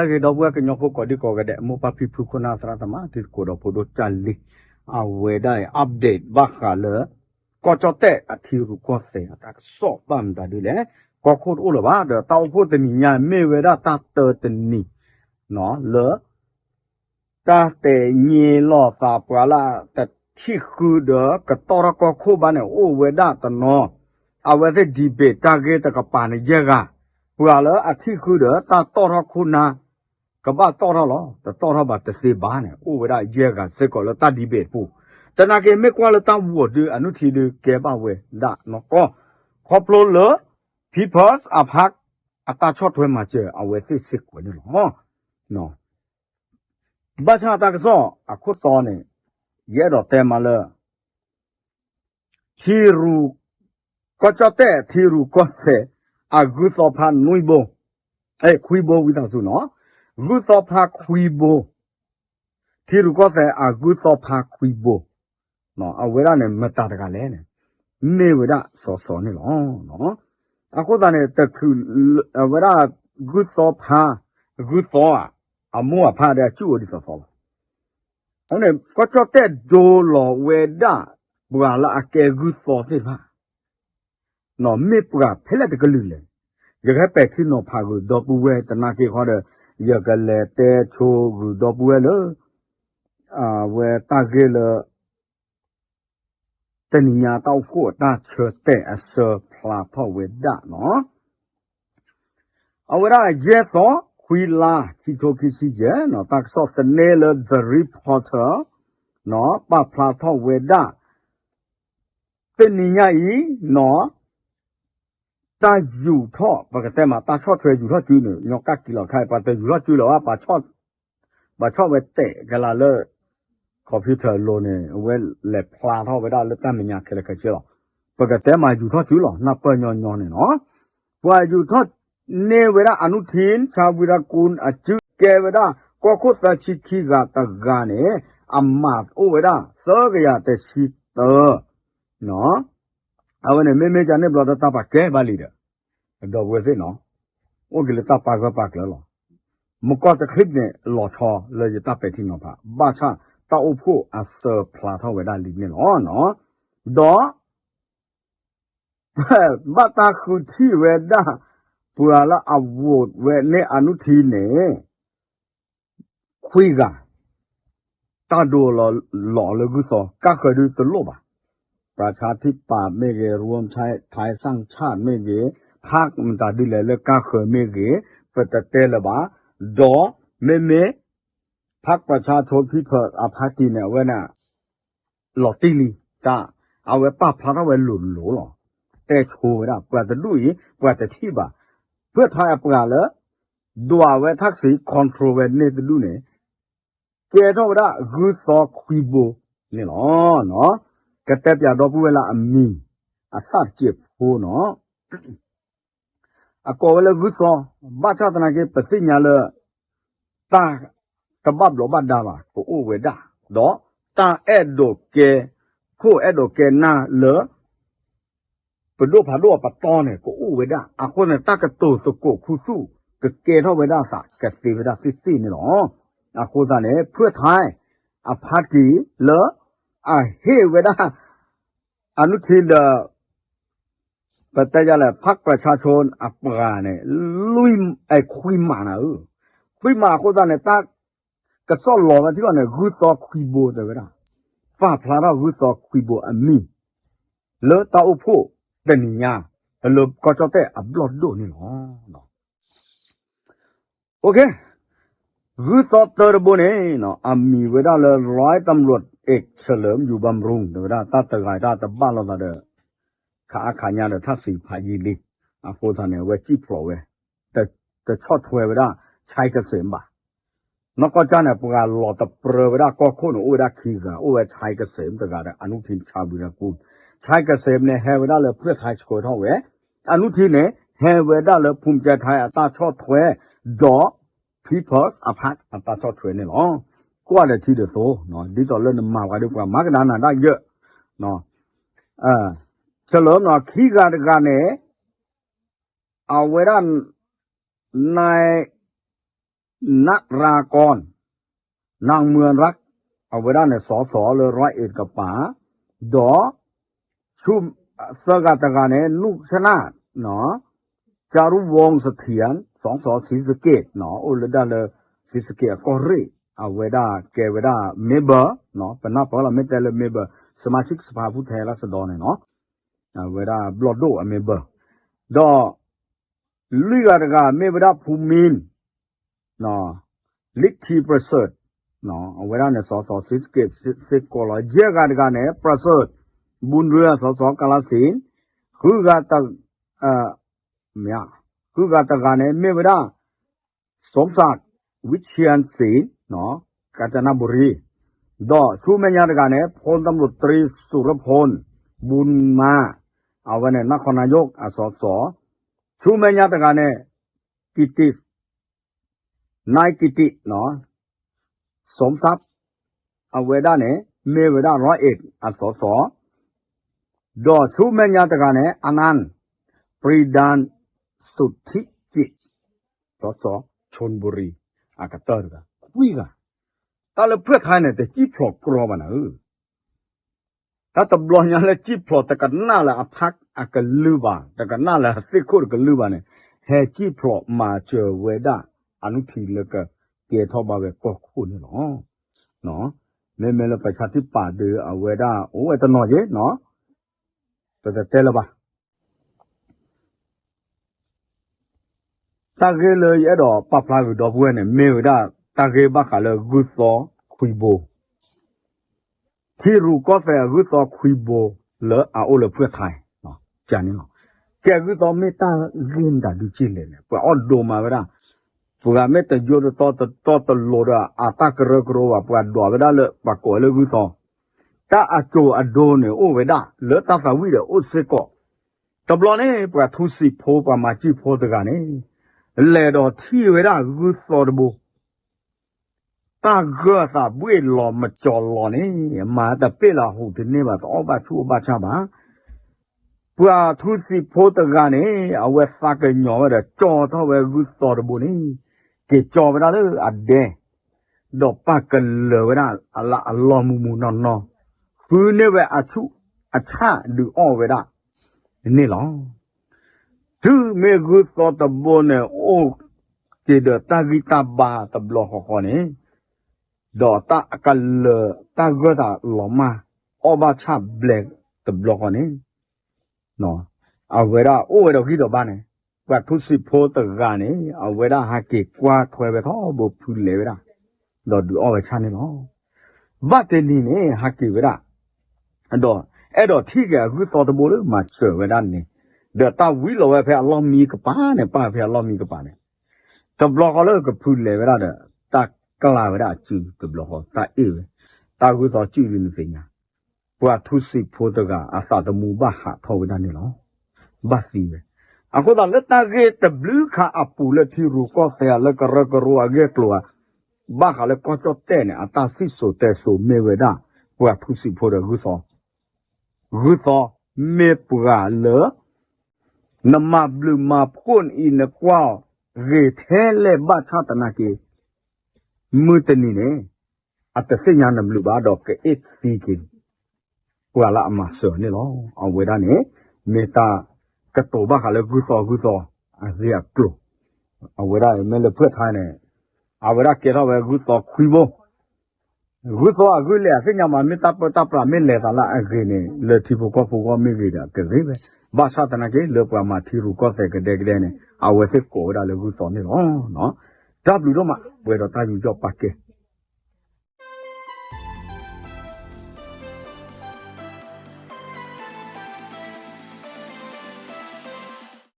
တၢ်ဂ့ၤ ဒီပုၢ်ဝဲၢ်ကညီဖိကိးဒံကိးဂၤဒဲး မိၢ်ပၢ်ဖံဖု ခိၣ်နၢ်သရၣ်သမါ တံၤသကိးဒီးဖိဒိၣ်ကၢ်လံ, အဝဲဒၣ်အံၤ update ဘၣ်ဃးလၢ ကီၢ်ကၠီၣ်တဲၣ်အထံရူၢ်ကီၢ်သဲးအတၢ်ကစီၣ် ဘၣ်မတၤဒ်လဲၣ်, ကီၢ်ခိၣ်တအိၣ်လၢၤဘၣ်ဒီး တၢ်အိၣ်ဖှိၣ်တနံၤညါမ့ၢ်ဝဲဒၣ်တၢ်တၢတနံၤ လၢ တၢ်တဲာ်ည့လီၤသးပှၤလၢတထံၣ်ဃုဒီး ကတီၢ်ထီၣ်ကီၢ်ခိၣ်ဘၣ်န့ၣ် အိၣ်ဝဲဒၣ်တနီၤ, အဝဲသ့ၣ် debate တၢ်ဂ့ၢ်တကပၤန့ၣ် ယဲၢ်ဂၤ, ပှၤလၢအထံၣ်ဃုဒီး တၢ်တီၣ်ထီၣ်ခိၣ်နၢ် ကဘၣ်တီၣ်ထီၣ်လီၤ, တတီၣ်ထီၣ်ဘၣ်တသ့ဘၣ်န့ၣ် အိၣ်ဝဲဒၣ်ယဲၢ်ဂၤစ့ၢ်ကီးလၢတၢ် debate ပူၤ, သနာ်က့မ့ၢ်ကွၢ်လၢတၢ်ဝီၤဒု အနုထံဒု ကဲဘၣ်ဝဲဒၣ်နီၢ်ကီၢ်, ခီဖျိလၢ People's Party အတၢ်ဆီၣ်ထွဲမၤစၢၤအဝဲသ့ၣ်စ့ၢ်ကီးန့ၣ်လီၤ. ဘၣ်ဆၣ်တၢ်ကစီၣ်အခိၣ်တီန့ၣ် ယအဲၣ်ဒိးတဲမးလၢ ထံရူၢ်, ကီၢ်ကၠီၣ်တဲၣ်ထံရူၢ်ကီၢ်သဲး အဂုၢ်သီဖးနွံဘိ, အဲ ခွံဘိ ဝံသးစူၤနီၤ, ဂုၢ်သီဖးခွံဘိ, ထံရူၢ်ကီၢ်သဲးအဂုၢ်သီဖးခွံဘိ, အဝဲဒၣ်န့ၣ် မတၤတဂၤလဲၣ်န့ၣ် မ့ၢ်ဝဲဒၣ်စီၤစီၤန့ၣ်လီၤ. အဃိသတးန့ၣ် တချုး အဝဲဒၣ်ဂုၢ်သီဖး, ဂုၢ်သီဧါ, အမိၢ်အဖါဒီးအစုၣ်အိၣ်ဒ်သိးသိးလီၤ. အဃိန့ၣ် ကီၢ်ကၠီၣ်တဲၣ်ဒိလီၤဝဲဒၣ် ပှၤလၢအကဲဂုၢ်သီသ့ၣ်တဖၣ် မ့ၢ်ပှၤဖဲလဲၣ်တကလုာ်လဲၣ်. ယကဟဲပဲာ်ထံနီၤဖးဂုာ်ဒီပုၢ်ဝဲၢ်သနာ်က့ဃီဒီး ယကလဲၤတဲဆိဂုာ်ဒီပုၢ်ဝဲၢ်လၢ အဝဲတၢ်ဂ့ၢ်လၢ တနံၤညါတၢ်အိၣ်ဖှိၣ်အတၢ်ဆၢတဲာ်အဆၢဖျါထီၣ်ဝဲဒၣ်နီၤ. အဝဲဒၣ်ယဲၢ်သီ ခွံလါ ခံထိခံဆံယဲၢ်နီၤ တၢ်ကစီၣ်သန့လၢ The Reporter နီၤ ပာ်ဖျါထီၣ်ဝဲဒၣ် တနံၤညါအံၤနီၤ တၢ်ယူာ်ထီၣ် ပကတဲမး တၢ်ဆီၣ်ထွဲယူာ်ထီၣ်စုန့ၣ် ညီကၣ်က့ၤလီၤခါအံၤ ပှၤတယူာ်ထီၣ်စုလၢၤဘၣ် ပှၤဆီၣ်ဝဲတဲာ်ကလၤလၢ computer အလိၤန့ၣ် အဝဲလဲၤဖျါထီၣ်ဝဲဒၣ်လၢတၢ်မဲာ်ညါခဲလၢာ်ခဲဆ့လီၤ. ပကတဲမးယူာ်ထီၣ်စုလီၤ နၢ်ပၢၢ်ညီညီန့ၣ်နီၤ ပှၤယူာ်ထီၣ်န့ၢ်ဝဲဒၣ် အနုထင် ဆၢဝံရကူၣ် အစုကဲဝဲဒၣ် ကီၢ်ခိၣ်သၢဆံခံဂၤတဂၤန့ၣ် အမၤအိၣ်ဝဲဒၣ် သၢကယၤတဆံသၢ အဝဲန့ၣ် မ့မ့ၢ်ကန့ၣ်ဘျီဒီးတၢ်ပာ်ကဲဘၣ်လံဒီး ဒီပုၢ်ဝဲၢ်သ့ၣ်နီၤ အိၣ်က့ၤလၢတၢ်ပာ်ဂၢၢ်ပာ်ကျၢၤလီၤ. မကီၢ်တချံးန့ၣ် လီၤဆီလၢယတၢ်ပဲာ်ထံနီၤဖး ဘၣ်ဆၣ်တၢ်အိၣ်ဖှိၣ်အစၢဖျါထီၣ်ဝဲဒၣ်လံန့ၣ်လီၤ. ဒီး ဘၣ်တၢ်ဃုထံၣ်ဝဲဒၣ် ပှၤလၢအ vote ဝဲန့ၢ်အနုထံန့ၣ် ခွံဂၤ တၢ်ဒိလီၤလီၤလၢဂုၢ်သီ ကါဃၢၤဒုတလိၣ်ဘၣ်. ပြၤဆါထံပာ်မ့ၢ်ဂ့ၤ ရူမ် ထါစၣ်ဆၣ်မ့ၢ်ဂ့ၤ ဖးမတၤဒ်လဲၣ်လၢကါဃၢၤမ့ၢ်ဂ့ၤ ပတတဲလၢၤဘၣ်. ဒီးမ့မ့ၢ် ဖးပြၤဆါထိ ဖံဖၢၣ်အဖါတံၢ်န့ၣ် အဝဲန့ၣ် လီၤတံၢ်လံ တၢ် အဝဲပာ်ဖျါထီၣ်ဝဲလိၤလိၤလီၤ. တဲဆိဝဲဒၣ် ပှၤတဒူၣ်အံၤ ပှၤတထံၣ်ဘၣ်. ဖၢၣ်ထါအပှၤလၢ ဒွးဝဲထၣ်ကစံး control ဝဲန့ၣ်တဒူၣ်န့ၣ် ကဲထီၣ်ဝဲဒၣ်ဂုၢ်သီခွံဘိန့ၣ်လီၤ. ကတဲပၠးဒီပုၢ်ဝဲၢ်လၢအမံၤ အသၣ်တစဲးဖိနီၤ အကိးဝဲလၢဂုၢ်သီ, ဘၣ်ဆၣ်သနာ်က့ ပသ့ၣ်ညါလၢ တၢ်တဘၣ်ဘျီးဘၣ်ဒါဘၣ် ကအိၣ်ဝဲဒၣ်, ဒီးတၢ်အဲၣ်ဒိးကဲခိၣ်အဲၣ်ဒိးကဲနၢ်လၢ ပဒိၣ်ဖးဒိၣ်အပတီၢ်န့ၣ် ကအိၣ်ဝဲဒၣ်. အဃိန့ၣ် တၢ်ကတိၤသကိးခူသူၣ် ကကဲထီၣ်ဝဲဒၣ်သး ကသ့ဝဲဒၣ်သ့ၣ်သ့ၣ်န့ၣ်လီၤ. အဃိသတးန့ၣ် ဖၢၣ်ထါအဖါတံၢ်လၢ အဟ့ၣ်ဝဲဒၣ် အနုထံဒီး ပတဲယလဲၣ် ဖးပြၤဆါဆိအပှၤန့ၣ် လွံၢ်အဲခွံမးနၤဧၢ, ခွံမးအဃိသတးန့ၣ် တၢ်ကစီၣ်လီၤဝဲထံအီၤန့ၣ် ဂုၢ်သီခွံဘိတဲဝဲဒၣ်, ပာ်ဖျါထီၣ်ဂုၢ်သီခွံဘိအမံၤ လၢတၢ်အိၣ်ဖှိၣ်တနံၤညါ လၢကီၢ်ကၠီၣ်တဲၣ်အဘျီၣ်ဒိၣ်န့ၣ်လီၤ. ဂုၢ်သီတၢတဘိန့ၣ် အမံၤဝဲဒၣ်လၢ ร้อยตำรวจเอกเฉลิมอยู่บำรุง တဲဝဲဒၣ် တၢ်တဂၤတၢ်တဘၣ်လိာ်သးဒီး ခးအါခးညါဒီး ထၣ်စံးဖးယံာ်လံ. အဃိသတးန့ၣ် အဝဲစံၣ်ဖျိးဝဲ တဆီၣ်ထွဲဝဲဒၣ် ဆဲကစ့းဘၣ်. နီၢ်ကီၢ်ကၠၢ်န့ၣ် ပှၤလီၤတပြၢဝဲဒၣ်ကီၢ်ခိၣ်န့ၣ် အိၣ်ဝဲဒၣ်ခံဂၤ, အိၣ်ဝဲဆဲကစ့းတဂၤဒီး အနုထံဆၣ်ဝံရကူၣ်, ဆဲကစ့းန့ၣ် ဟဲဝဲဒၣ်လၢဖၢၣ်ထါဆှၢထီၣ်ဝဲ, အနုထံန့ၣ် ဟဲဝဲဒၣ်လၢ ภูมิใจไทย အတၢ်ဆီၣ်ထွဲ ဒီး People's Party အတၢ်ဆီၣ်ထွဲန့ၣ်လီၤ. ကွၢ်ဒီးထံဒီးသိ, ဒ်သိးလၢနမၤဝဲဒီးပှၤမၤကဒါနၤဒၣ်ယၢၢ်, ဆၢလၢခံဂၤတဂၤန့ၣ် အဝဲဒၣ် န နရၤကီၢ် နၢ်မွဲရၣ် အဝဲဒၣ်န့ၣ် စီၤစီၤလၢ ရၢၣ်အ့း တကပၤ, ဒီး ဆူ သၢဂၤတဂၤန့ၣ် နူၢ်ဆနၣ် ကၠၣ်ရူၣ်ဝီၣ်စထံၣ် စီၤစီၤ ဆံးစက့း အိၣ်လၢဒၣ်လၢ ဆံးစက့းအကီၢ်ရ့ၣ် အဝဲဒၣ်ကဲဝဲဒၣ် member ပနၢ်ပၢၢ်လီၤ မ့ၢ်တဲလၢ member စမၤဆံၣ် စဖါပူၤထဲလၢစဒီန့ၣ်နီၤ အဝဲဒၣ်ဘျီၣ်ဒိၣ်အ member ဒီး လွံၢ်ဂၤတဂၤမ့ၢ်ဝဲဒၣ် ဖူမံ လံၣ်ထံပြစၢၢ် အဝဲဒၣ်န့ၣ် စီၤစီၤ ဆံးစက့း စ့ၢ်ကီးလီၤ. ယဲၢ်ဂၤတဂၤန့ၣ် ပြစၢၢ် ဘူၣ်ရ့ၣ် စီၤစီၤ ကလါစ့ၣ်, ဃုဂၤ မ့ၢ် ဃုဂၤတဂၤန့ၣ် မ့ၢ်ဝဲဒၣ် စီၤစၢၣ် ဝံၣ်ဆံၣ်စ့ၣ် ကၣ်စနဘူရံ, ဒီးဆူမဲာ်ညါတဂၤန့ၣ် ဖိတၢ်မလိၣ်တရံး စူၤရဖိၣ် ဘူၣ်မါ, အဝဲန့ၣ် နၢ်ခီနၢ်ယိၣ် အစီၤစီၤ, ဆူမဲာ်ညါတဂၤန့ၣ် ကံတံး နၢ်ကံတံး စီၤစၢၣ် အဝဲဒၣ်န့ၣ် မ့ၢ်ဝဲဒၣ် ရၢၣ်အ့း အစီၤစီၤ, ဒီးဆူမဲာ်ညါတဂၤန့ၣ် အနၢ် ပြံဒၢၣ် စူၤထံကံး စီၤစီၤ ဆိၣ်ဘူရံ အကတၢၢ်တဂၤ ခွံဂၤ, တၢ်လၢဖုၣ်ထါန့ၣ် တစံၣ်ဖျိးကြီဘၣ်နၤဧၢ တၢ်တဘျီညါလၢစံၣ်ဖျိးတကနၣ်လၢအဖးအကလုၢ်ဘၣ်, တကနၣ်လၢအသ့ၣ်ခိၣ်တကလုၢ်ဘၣ်န့ၣ်, ဟဲစံၣ်ဖျိးမၤစၢၤဝဲဒၣ် အနုထံလၢကကဲထီၣ်ဘၣ်ဝဲကီၢ်ခိၣ်န့ၣ်လီၤ. မ့မ့ၢ်လၢပဆါတံၢ်ပာ်ဒုးအဝဲဒၣ်အိၣ်ဝဲတနီၤက့ၤ, ပတတဲလၢၤဘၣ်. တၢ်ဂ့ၢ်လၢယအဲၣ်ဒိးပာ်ဖျါဂုာ်ဒီပုၢ်ဝဲၢ်န့ၣ် မ့ၢ်ဝဲဒၣ်တၢ်ဂ့ၢ်ဘၣ်ဃးလၢဂုၢ်သီခွံဘိ, ထံရူၢ်ကီၢ်သဲးအဂုၢ်သီခွံဘိလၢအအိၣ်လၢဖုၣ်ထါန့ၣ်လီၤ. ကဲဂုၢ်သီမ့ၢ်တၢ်ဂ့ၢ်မတၤဒုးက့လဲၣ်န့ၣ် ပှၤအီၣ်ဒိးမၤဝဲဒၣ်, ပှၤမ့ၢ်တယိတတီတတီတလိၤဒီး အတၢ်ကရၢကရိဘၣ် ပှၤဒွးဝဲဒၣ်လၢပှၤကိးဝဲလၢဂုၢ်သီ, တၢ်အစိၤအဒိန့ၣ်အိၣ်ဝဲဒၣ် လၢတၢ်သးဝံၣ်ဒီးအိၣ်စ့ၢ်ကီး တဘျီန့ၣ် ပှၤထူစံးဖိ ပှၤမၤစံၣ်ဖိတဂၤန့ၣ် လဲၤဒီးထံၣ်ဝဲဒၣ်ဂုၢ်သီတဘိ, တၢ်ဂၢၢ်သးဘှ့ၣ်လီၤမကၠီၤလီၤန့ၣ် မၤတပ့ၢ်လၢဟူးတန့ၢ်ဘၣ် တအီၣ်ဘၣ်ဆူၣ်အီၣ်ဘၣ်ဆၣ်ဘၣ်. ပှၤထူစံးဖိတဂၤန့ၣ် အဝဲသးကညီၤဝဲဒီး ကၠီထီၣ်ဝဲဂုၢ်သီတဘိန့ၣ် က့ၤကၠီဝဲဒၣ်လၢအဒဲ ဒီးပာ်ကလၢၤဝဲဒၣ်အလၢအလီၢ်မုၢ်မုၢ်နီၢ်နီၢ်, ဃုန့ၢ်ဝဲအဆူၣ်အဆၣ်ဒုးအီၣ်ဝဲဒၣ်န့ၣ်လီၤ. တုၤမ့ၢ်ဂုၢ်သီတဘိန့ၣ် အိၣ်က့ၤဒီးတၢ်ဂံၢ်တၢ်ဘါတဘျီဃီဃီန့ၣ်, ဒီးတၢ်အကလၢၤတၢ်ဂၢၢ်သးလီၤမၢ် အီၣ်ဘၣ်ဆၣ်ဘျဲးတဘျီဃီန့ၣ် အဝဲဒၣ်အိၣ်ဝဲဒီးဂံၢ်ဒီးဘါန့ၣ်, ပှၤထူစံးဖိတဂၤန့ၣ် အဝဲဒၣ်ဟးက့ၤကွၢ်ထွဲဝဲထီဘိဖုလဲၤဝဲဒၣ်, ဒီးဒုးအီၣ်ဝဲဆၣ်န့ၣ်လီၤ. ဘၣ်တနံၤန့ၣ် ဟးက့ၤဝဲဒၣ် ဒီးအဲၣ်ဒိးထံၣ်က့ၤအဂုၢ်သီတဘိလၢမၤစၢၤဝဲဒၣ်န့ၣ်, ဒီးတၢ်ဝံလီၤဝဲဖဲအလီၢ်မံကပၤန့ၣ်, ပာ်ဖဲအလီၢ်မံကပၤန့ၣ်, တဘျီဃီလၢကဖုလဲၤဝဲဒၣ်ဒီး တၢ်ကျါဝဲဒၣ်အစုတဘျီဃီ တၢ်အ့ၣ်ဝဲ, တၢ်ဂုၢ်သီစုၣ်ဒုးနသ့ၣ်ညါ, ပှၤထူစံးဖိတဂၤအသးသမူဘၣ်ဟးထီၣ်ဝဲဒၣ်န့ၣ်လီၤ. ဘၣ်သံဝဲ. အဃိသတးလၢတၢ်ဂ့ၢ်တဘျုးခါအပူၤလၢထံရူၢ်ကီၢ်သဲးလၢကရၢကရိအဂ့ၢ်အကျိၤ ဘၣ်ဃးလၢကီၢ်ကၠီၣ်တဲၣ်န့ၣ် အတၢ်စံၣ်စိၤတဲစိၤမ့ၢ်ဝဲဒၣ် ပှၤထူစံးဖိဒီးဂုၢ်သီ, ဂုၢ်သီမ့ၢ်ပှၤလၢ နမၤဘျုးမၤဖှိၣ်အံၤ နကွၢ်အီၤဂ့ၤထဲလဲၣ်ဘၣ်ဆၣ်သနာ်က့ မုၢ်တနံၤန့ၣ် အတသ့ၣ်ညါနဘျုးဘၣ်ဒီးကအ့ၣ်သံက့ၤ ပှၤလၢအမၤစၢၤန့ၣ်လီၤ. အဝဲဒၣ်န့ၣ် မ့ၢ်တၢ်ကတိၤဘၣ်ဃးလၢဂုၢ်သီဂုၢ်သီအဂ့ၢ်အကျိၤ, အဝဲဒၣ်မ့ၢ်လၢဖုၣ်ထါန့ၣ် အဝဲဒၣ်ကဲထီၣ်ဝဲဂုၢ်သီခွံဘိ ဂုၢ်သီအဂုၢ်လဲၢ်အသ့ၣ်ညါမး မ့ၢ်တၢ်ပၢတၢ်ပြးမ့ၢ်လဲၤသးလၢအဂ့ၤန့ၣ် လၢထံဖိကီၢ်ဖိဂီၢ်မ့ၢ်ဂ့ၤဒီးကဂ့ၤဝဲ, ဘၣ်ဆၣ်သနာ်က့ လၢပှၤမၤထံရူၢ်ကီၢ်သဲးကဒဲကဒဲန့ၣ် အဝဲသ့ၣ်ကိးဝဲဒၣ်လၢဂုၢ်သီန့ၣ်လီၤ. တၢ်ဘျုးဒိၣ်မး ပှဲၤဒီးတၢ်ယူးယီၣ်ပာ်ကဲ